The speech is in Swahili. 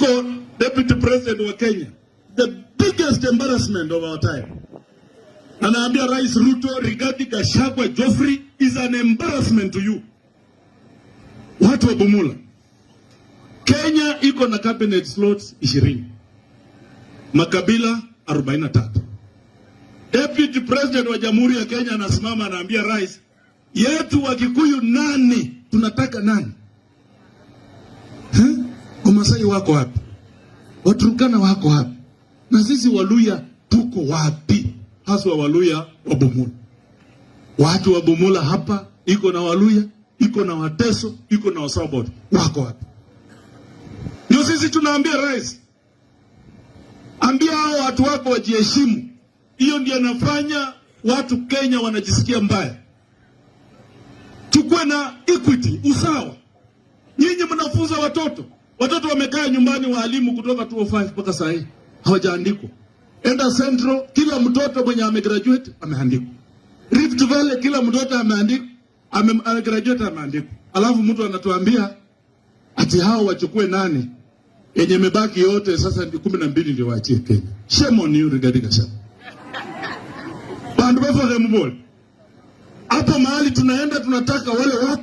Iko deputy president wa Kenya, the biggest embarrassment of our time, anaambia Rais Ruto, "Rigathi Gachagua Geoffrey is an embarrassment to you." Watu wa Bumula, Kenya iko na cabinet slots 20, makabila 43. Deputy President wa Jamhuri ya Kenya anasimama anaambia rais yetu wa Kikuyu nani tunataka nani? Huh? Wamasai wako wapi? Waturkana wako wapi? Na sisi Waluya tuko wapi? Haswa Waluya wa Bumula. Watu wa Bumula hapa iko na Waluya, iko na Wateso, iko na Wasabot. Wako wapi? Ndio sisi tunaambia rais, ambia hao watu wako wajiheshimu. Hiyo ndio inafanya watu Kenya wanajisikia mbaya. Tukue na equity, usawa. Nyinyi mnafunza watoto, watoto wamekaa nyumbani, waalimu kutoka 205 mpaka saa hii hawajaandikwa. Enda Central, kila mtoto mwenye amegraduate ameandikwa. Rift Valley, kila mtoto ameandikwa, amegraduate ameandikwa. Alafu mtu anatuambia ati hao wachukue nane yenye imebaki yote, sasa ni 12 ndio waachie Kenya. Shame on you, Rigathi Gachagua. Bandu bafake mbole hapo mahali tunaenda, tunataka wale watu